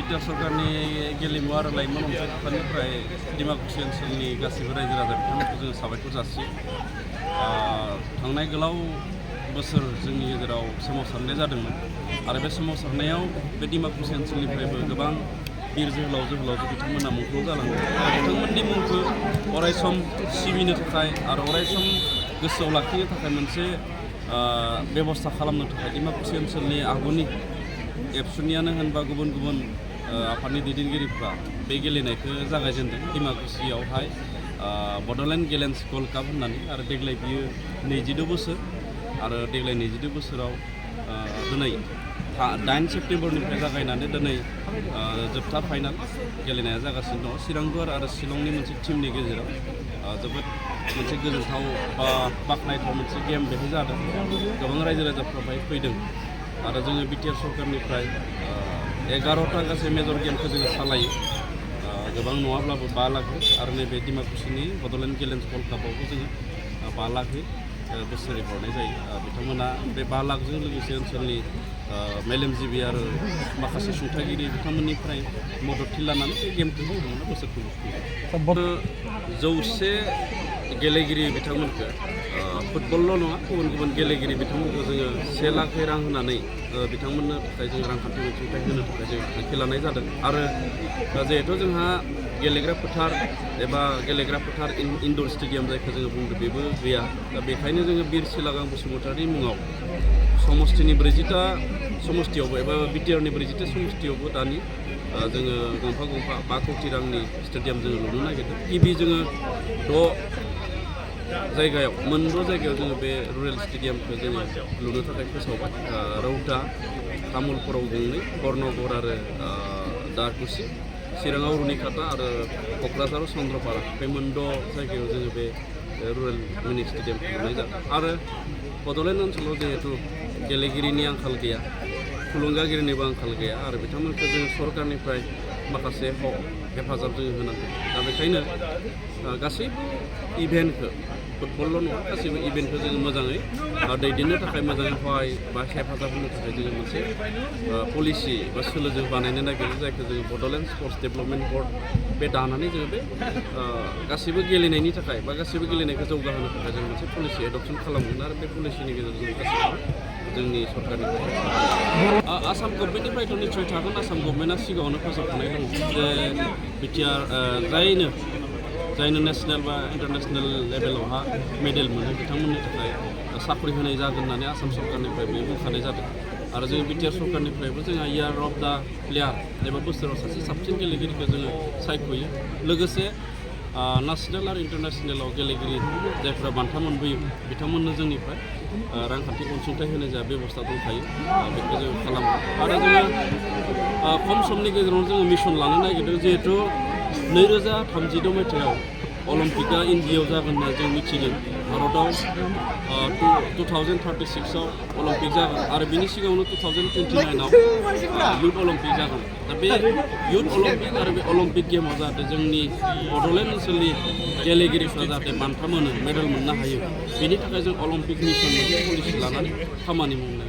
BTR सरकारनि गेलेमु आरो लाइमोन अनसाय आफादनिफ्राय डिमाकुसि ओनसोलनि गासैबो रायजो राजा बिथांमोनखौ जोङो साबायखर जासियो। थांनाय गोलाव बोसोर जोंनि गेजेराव सोमावसारनाय जादोंमोन आरो बे सोमावसारनायाव बे डिमाकुसि ओनसोलनिफ्रायबो गोबां बिर जोहोलाव जोहोलावजो बिथांमोना मुंख्लं जालांदों। बिथांमोननि मुंखौ अरायसम सिबिनो थाखाय आरो अरायसम गोसोआव लाखिनो थाखाय मोनसे बेबस्था खालामनो थाखाय डिमाकुसि ओनसोलनि आगुनि एबसुनियानो होनबा गुबुन गुबुन आफादनि दैदेनगिरिफ्रा बे गेलेनायखौ जागायजेनदों डिमाकुसियावहाय बड'लेण्ड गेलेन्स गल्ड काप होननानै आरो देग्लाय बियो 22 बोसोर आरो देग्लाय 22 बोसोराव दिनै 8 सेप्तेम्बरनिफ्राय जागायनानै दिनै जोबथा फाइनाल गेलेनाया जागासिनो दङ। चिरांदुवार आरो शिलंनि मोनसे टीमनि गेजेराव जोबोद मोनसे गोजोनथाव बा बाख्नायथाव मोनसे गेम बेहाय जादों। गोबां रायजो राजाफ्रा बेहाय फैदों आरो जोङो बिटिआर सरकारनिफ्राय 11टा गासै मेजर गेमखौ जोङो सालायो। गोबां नङाब्लाबो 5 लाख आरो नैबे डिमाकुसिनि बड'लेण्ड गेलेन्स गल्ड कापआवबो जोङो 5 लाख बोसोरै हरनाय जायो। बिथांमोना बे 5 लाखजों लोगोसे ओनसोलनि मेलेमजिबि आरो माखासे सुंथागिरि बिथांमोननिफ्राय मददथि लानानै बे गेमखौ बिथांमोना बोसोरफ्रोमबो 100 गेलेगिरि बिथांमोनखौ फुटबलल' नङा गुबुन गुबुन गेलेगिरि बिथांमोनखौ जोङो 1 लाख रां होनानै बिथांमोननो थाखाय जों रांखान्थि अनसुंथाइ होनो थाखाय जों थांखि लानाय जादों। आरो जिहेथु जोंहा गेलेग्रा फोथार इनडोर स्टेडियाम जायखौ जोङो बुंदों बेबो गैया। दा बेखायनो जोङो बिर सिलागां बसुमतारिनि मुङाव समष्टिनि 40टा समष्टियावबो एबा बिटिआरनि 40टा समष्टियावबो दानि जोङो गंफा 5 कौटि रांनि स्टेडियाम जोङो लुनो नागिरदों। गिबि जोङो 6 जायगायाव जोङो बे रुरेल स्टेडियामखौ जोङो लुनो थाखाय फोसावबाय। रौता तामुलपुराव 2, बर्नगर आरो दारकुसि, चिराङाव रुनिकाटा आरो क'क्राझाराव चन्द्रपारा बे 6 जायगायाव जोङो बे रुरेल मिनि स्टेडियामखौ लुनाय जादों। आरो बड'लेण्ड ओनसोलाव जिहेतु गेलेगिरिनि आंखाल गैया, थुलुंगागिरिनिबो आंखाल गैया आरो बिथांमोनखौ जोङो सरकारनिफ्राय माखासे हेफाजाब जोङो होनांगौ। दा बेखायनो गासैबो इभेन्टखौ फुटबलल' नङा गासैबो इभेन्टखौ जोङो मोजाङै दैदेननो थाखाय मोजाङै हहाय बा हेफाजाब होनो थाखाय जोङो मोनसे पलिसि बा सोलोजों बानायनो नागिरो जायखौ जोङो बड'लेण्ड स्पर्ट्स डेभेलपमेन्ट बर्ड बे दानानै जोङो बे गासैबो गेलेनायनि थाखाय बा गासैबो गेलेनायखौ जौगाहोनो थाखाय जों मोनसे पलिसि एडप्सन खालामगोन आरो बे पलिसिनि गेजेरजों गासैबो जोंनि सरकारनिफ्राय आसाम गभर्नमेन्टनिफ्रायथ' निस्सय थागोन। आसाम गभर्नमेन्टआ सिगाङावनो फोसावखानाय दङ जे बिटिआर जायनो नेसनेल बा इन्टारनेसनेल लेभेलावहा मेडेल मोनो बिथांमोननि थाखाय साख्रि होनाय जागोन होननानै आसाम सरकारनिफ्राय बे बुंखानाय जादों। आरो जोङो बिटिआर सरकारनिफ्रायबो जोंहा इयार अफ दा प्लेयार एबा बोसोराव सासे साबसिन गेलेगिरिखौ जोङो सायख'यो। लोगोसे नेसनेल आरो इन्टारनेसनेलाव गेलेगिरि जायफ्रा बान्था मोनबोयो बिथांमोननो जोंनिफ्राय रांखान्थि अनसुंथाइ होनाय जा बेबस्था दंखायो बेखौ जों खालामो। आरो जोङो खम समनि गेजेरावनो जोङो मिशन लानो नागिरदों। जिहेथु 2036 मायथाइयाव अलिम्पिकआ इन्डियायाव जागोन होनना जों मिथिदों। भारतआव 2036आव अलिम्पिक जागोन आरो बिनि सिगाङावनो 2029आव इयुथ अलिम्पिक जागोन। दा बे इयुथ अलिम्पिक आरो बे अलिम्पिक गेमाव जाहाथे जोंनि बड'लेण्ड ओनसोलनि गेलेगिरिफ्रा जाहाथे बान्था मोनो, मेडेल मोननो हायो, बेनि थाखाय जों अलिम्पिक मिशन मोनसे पलिसि लानानै खामानि मावनाय।